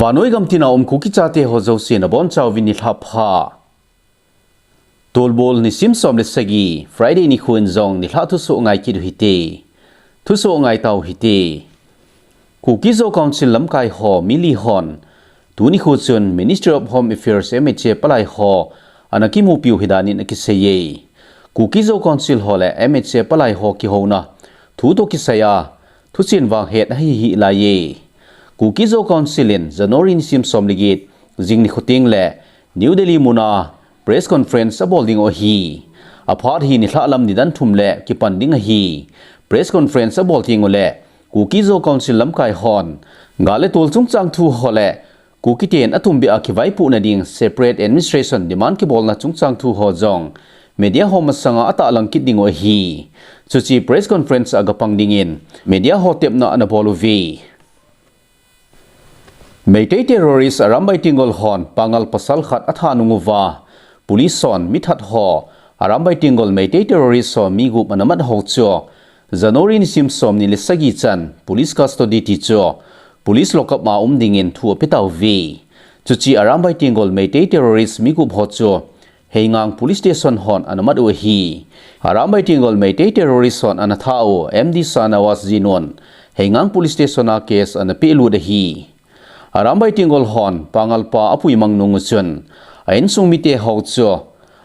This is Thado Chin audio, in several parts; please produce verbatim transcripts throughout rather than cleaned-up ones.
Vannoi gamtina um Kuki chate ho jouse nabonchauvin nilhah pha. Tolbol nisim som le sagi, Friday nikho in jong nilhah thusoh ngai kit u hite. Thusoh ngai tau hite. Kuki Zo Council lamkai ho mi li hon, tuni nikho chun Ministry of Home Affairs, M H A palai ho ana kimupiu hidan in akiseiye. Kuki Zo Council ho le M H A palai ho kihouna thu toh kisai a, thuchen vang het ahi hih laiye. Kuki Zo Council in January nisim som le get, jing nikho teng le New Delhi muna press conference abol ding u ahi. Aphat hi nilhah lam nidan thum le kipan ding ahi. Press conference abol teng u le Kuki Zo Council lamkai hon gal le tol chungchang thu ho le Kuki ten atumbeh a kivaipohna ding separate administration demand kibolna chungchang thu ho jong media ho masanga atahlang kit ding u ahi. Chuche press conference a gapang dingin media ho tepna ana bol uve. Meitei terrorist Arambai Tenggol hon pangal pasal khat atha nung uva, police hon mithat ho, Arambai Tenggol Meitei terrorist ho mi gup ana mat ho chu January nisim somni le sagi chan police custody ti chu police lockup a um dingin thu ape tauve. Chuche Arambai Tenggol Meitei terrorist mi gup ho chu Heingang Police Station hon ana mat u ahi. Arambai Tenggol Meitei terrorist hon ana tha u M D Shahnawaz Jinun Heingang Police Station a case ana pelut ahi. Arambai Tenggol hon pangal pa apuimang nung u chun a insung mite ho chu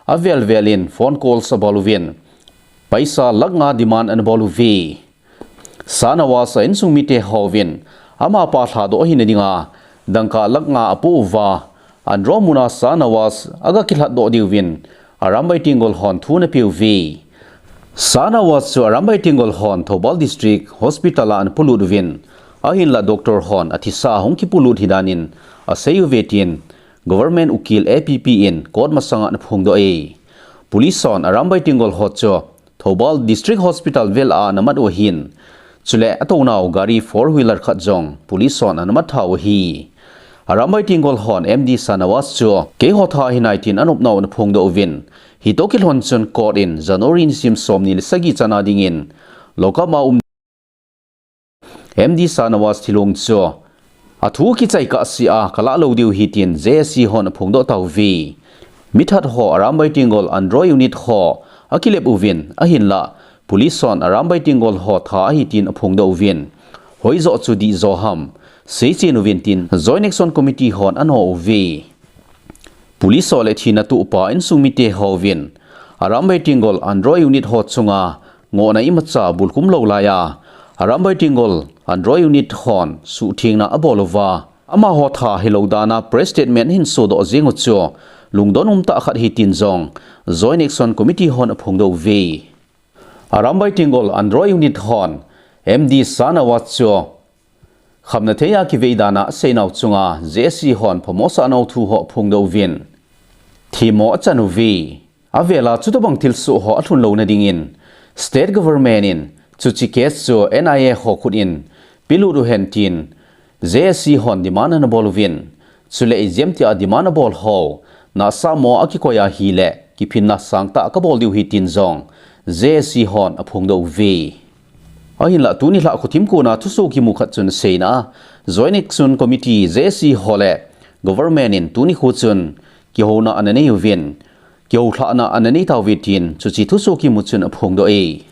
avel vel in phone calls abol uvin paisa lakh nga demand ana bol uve. Shahnawaz a insung mite hovin amapa lhadoh ahina dinga dangka lakh nga apo uva, Andro muna Shahnawaz aga kilhatdoh diuvin Arambai Tenggol hon thu ana peuve. Shahnawaz chu Arambai Tenggol hon Thoubal District Hospital a ana polut uvin, ahinla doctor hon athisa hung kipolut hidan in asei uve tin Government Ukil A P P in court masanga ana phongdoh e. Police hon Arambai Tenggol ho chu Thoubal District Hospital vel a ana mat u ahin, chule atounau gari four wheeler khat jong police hon ana mat tha u ahi. Arambai Tenggol hon M D Shahnawaz chu keiho tha ahi nai tin anopnau ana phongdoh uvin, hitoh kilhon chun court in January nisim somni le sagi chana dingin lockup a um M D Shahnawaz thilong chu athu kichai kahsea kalah lou diu ahi tin J A C hon aphongdoh tauve. Mithat ho Arambai Tenggol Andro unit ho akilep uvin, ahinla police hon Arambai Tenggol ho tha ahi tin aphongdoh uvin, hoijoh chu dihjo ham seichen uvin tin Joint Action Committee hon ano uve. Police ho le thina tohpa insung mite hovin Arambai Tenggol Andro unit ho chunga ngohna imacha bulkhum lou laiya, Arambai Tenggol Andro unit hon suhthengna abol uva, amaho tha hilou dana press statement ahin sodoh jeng u chu lungdon umtah khat ahi tin jong Joint Action Committee hon aphongdoh uve. Arambai Tenggol Andro unit hon M D Shahnawaz chu khamna thei a kivei dana aseinau chunga J A C hon phamo asahnau thu ho aphongdoh uvin, themmo achan uve. Avela chutobang thilsoh ho alhun louna dingin State Government in chuche case chu N I A ho khut in pelut uhen tin J A C hon demand ana bol uvin, chule ijemtia demand abol ho nahsahmo a kikoi ahile kiphinna sangtah kabol diu ahi tin jong J A C hon aphongdoh uve. Ahinla tuni lhah khothim kona thusoh kimu khat chun aseina a, Joint Action Committee, J A C ho le Government in tuni nikho chun kihouna ana nei uvin, kihoulhahna ana nei tauve tin chuche thusoh kimu chun aphongdoh e.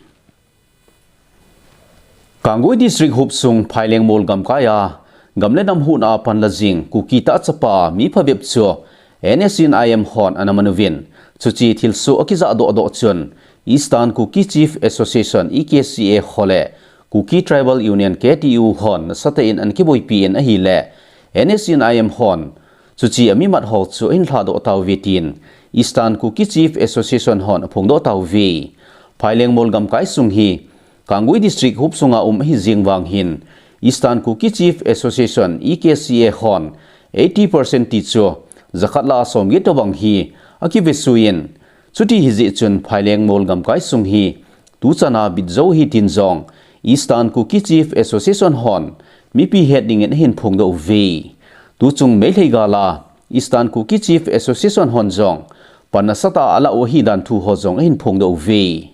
Kangui District hopsung Phailengmol gamkai a gam le nam huhna a panla jing Kuki tahchapa mi phabep chu N S C N I M hon ana man uvin, chuche thilsoh akijah dohdoh chun Eastern Kuki Chief Association, E K C A ho le Kuki Tribal Union, K T U hon nasatah in ana kiboipi in ahile, N S C N I M hon chuche amimat ho chu ahin lhadoh tauve tin Eastern Kuki Chief Association hon aphongdoh tauve. Phailengmol gamkai sung hi Kangui District hopsunga um ahi jeng vang hin Eastern Kuki Chief Association, E K C A hon eighty percent ti chu jakhat lah a somget tobang hi akivesui in, chuti hijeh chun Phailengmol gamkai sung hi tuchana bitjou ahi tin jong Eastern Kuki Chief Association hon mipi het dingin ahin phongdoh uve. Tuchung Meitei gal a Eastern Kuki Chief Association hon jong pan nasatah a alah u ahi dan thu ho jong ahin phongdoh uve.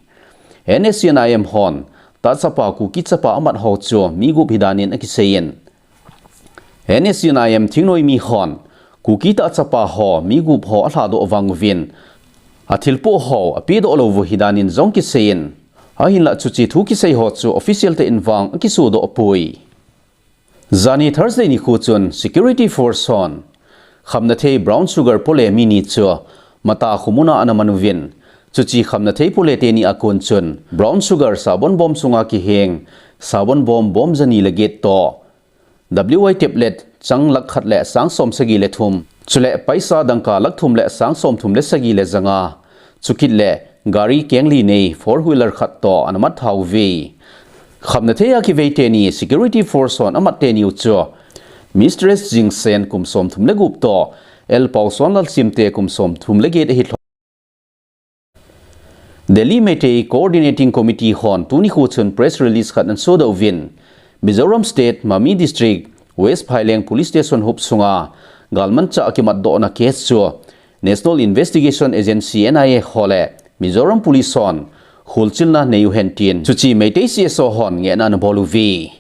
N S C N I M hon tahchapa Kuki chapa amat ho chu mi gup ahi danin akisei in, N S C N I M thingnoimi hon Kuki tah chapa ho mi gup ho alhadoh vang uvin, athilpoh ho apedoh lou u hidan in jong kiseiyin, ahinlah chuche thu kisei ho chu official tah in vang akisodoh poi. Janhi Thursday nikho chun security force hon khamnathei brown sugar pole mi ni chu Mata khomun a ana man uvin, chuche khamnathei pole teni a kon chun brown sugar sabon bom sunga kiheng sabon bom, bom jani le get toh W I tablet chang lakh khat le sang som sagi le thum, chule paisa dangka lakh thum le sang som thum le sagi le janga, chukit le gari keng li nei four wheeler khat toh ana mat tha uve. Khamnathei a kivei teni security force hon amat teni u chu Mistress Jingsen kum som thum le gup toh L Paosuanlal Simte kum som thum le get ahi lhon. Delhi Meitei Coordinating Committee hon tuni nikho chun press release khat ana sodoh uvin, Mizoram State, Mamit District, West Phaileng Police Station huop sunga galmanchah akimatdohna case chu National Investigation Agency, N I A, ho le Mizoram Police hon holchilna nei uhen tin chuche Meitei C S O hon ngehna ana bol uve.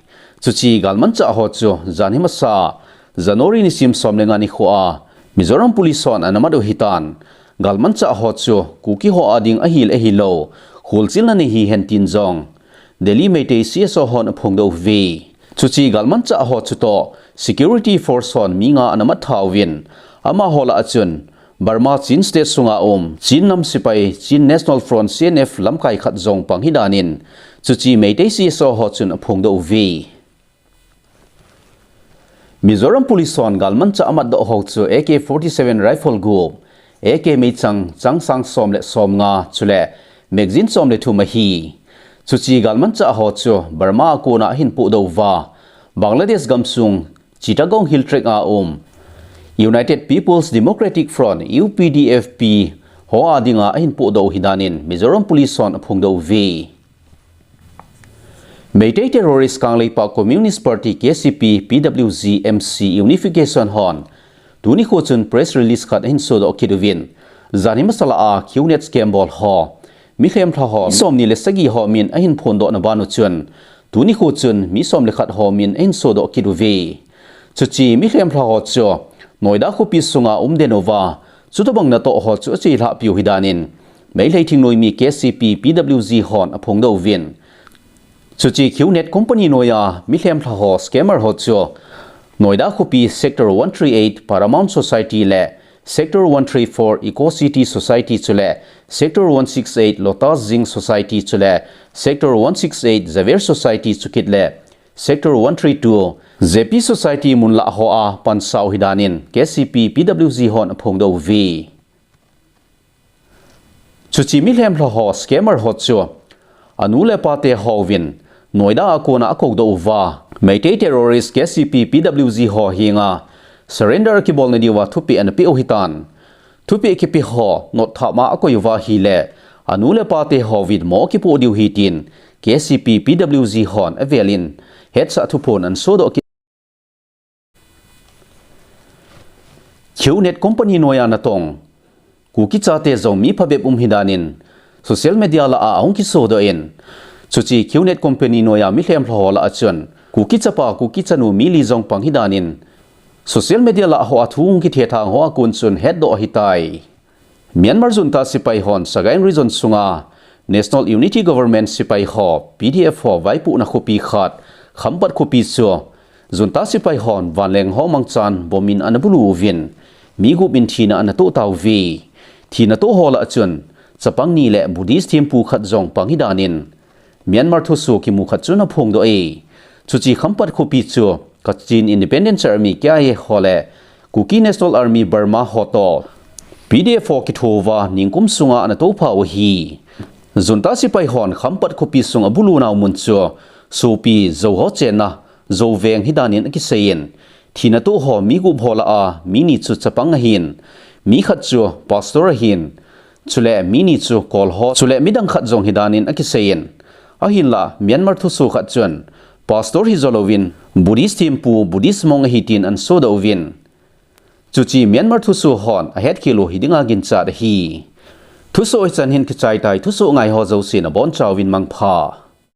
Chuche galmanchah ho chu janhi masa, January nisim som le nga nikho a Mizoram Police hon ana mat u ahitan, galmanchah ho chu Kuki ho a ding ahi le ahilou holchilna nei hihen tin jong Delhi Meitei C S O hon aphongdoh uve. Chuche galmanchah ho chutoh security force hon mi nga ana mat tha uvin, amaho lah a chun Burma Chin State sunga um Chin nam sepai, Chin National Front, C N F, lamkai khat jong pang ahidan in, chuche Meitei C S O ho chun aphongdoh uve. Mizoram Police hon galmanchah amatdoh ho chu A K forty-seven rifle gup, A K meichang chang sang som le som nga, chule magazine som le thum ahi. Chuche galmanchah ho chu Burma a kona ahin pohdoh uva, Bangladesh gamsung Chittagong Hill Tract a um United People's Democratic Front, U P D F P, ho a dinga ahin pohdoh u ahidan in Mizoram Police hon aphongdoh uve. Meitei terrorist Kangleipak Communist Party, K C P, P W G, M C unification hon tuni nikho chun press release khat ahin sodoh kit uvin, janhi masa lah a Q net scam bol ho, mi lhem lha ho, som ni le sagi ho min ahin phondohna ban u chun, tuni nikho chun mi som le khat ho min ahin sodoh kit uve. Chuche mi lhem lha ho chu Noida khopi sunga um den uva, chutobang natoh ho chu achelhah piu ahidan in, Meitei thingnoimi K C P P W G hon aphongdoh uvin, chuche Q net company noiya mi lhem lha ho, scammer ho chu Noida khopi Sector one three eight Paramount Society le Sector one three four Eco City Society chule Sector one six eight Lotus Zing Society chule Sector one six eight Javier Society chukit le Sector one three two J P Society mun lah hoa pansa u ahidan in K C P P W G hon aphongdoh uve. Chuche mi lhem lha ho, scammer ho chu anu le apa te houvin Noida a kona akoudoh uva, Meitei terrorist K C P P W G ho henga surrender kibolna diuva thupeh ana peh u ahitan, thupeh kipe ho notthap ma akoi uva ahile anu le apa te houvin mo akipoh diu ahi tin K C P P W G hon avel in hetsah thuphon ana sodoh kit. Q net company noiya natong Kuki chate jong mi phabep um ahidan in social media lah a ahung kisodoh in, chuche Q net company noiya mi lhem lha ho lah a chun Kuki chapa, Kuki chanu mi li jong pang ahidan in social media lah hoa thu hung kithethang hoa kon chun hetdoh ahitai. Myanmar junta sepai hon Sagaing Region sunga National Unity Government sepai ho, P D F ho vaipohna khopi khat Khampat khopi chu junta sepai hon vanleng ho mangchan bomb in ana bulu uvin, mi gup in thina ana toh tauve. Thina toh ho lah a chun chapang ni le Buddhist thempu khat jong pang ahidan in Myanmar thusoh kimu khat chun aphongdoh e. Chuche Khampat khopi chu Kachin Independence Army, K I A ho le Kuki National Army Burma ho toh P D F ho kitho uva ningkum sunga ana tophau ahi. Junta sepai hon Khampat khopi sung abulu nau mun chu sopi Zo ho chenna Zo veng ahidan in akiseiyin, thina toh ho mi gup ho lah a mi ni chu chapang ahin, mi khat chu pastor ahin, chule mi ni chu Kol ho, chule midang khat jong ahidan in akiseiyin, ahinlah Myanmar thusoh khat chun pastor hijo louvin Buddhist thempu, Buddhist monk ahi tin ana sodoh uvin, chuche Myanmar thusoh hon ahetkhel u hi dinga ginchat ahi. Thusoh hichan hin kichai tai, thusoh ngai ho jousen abonchauvin mangpha.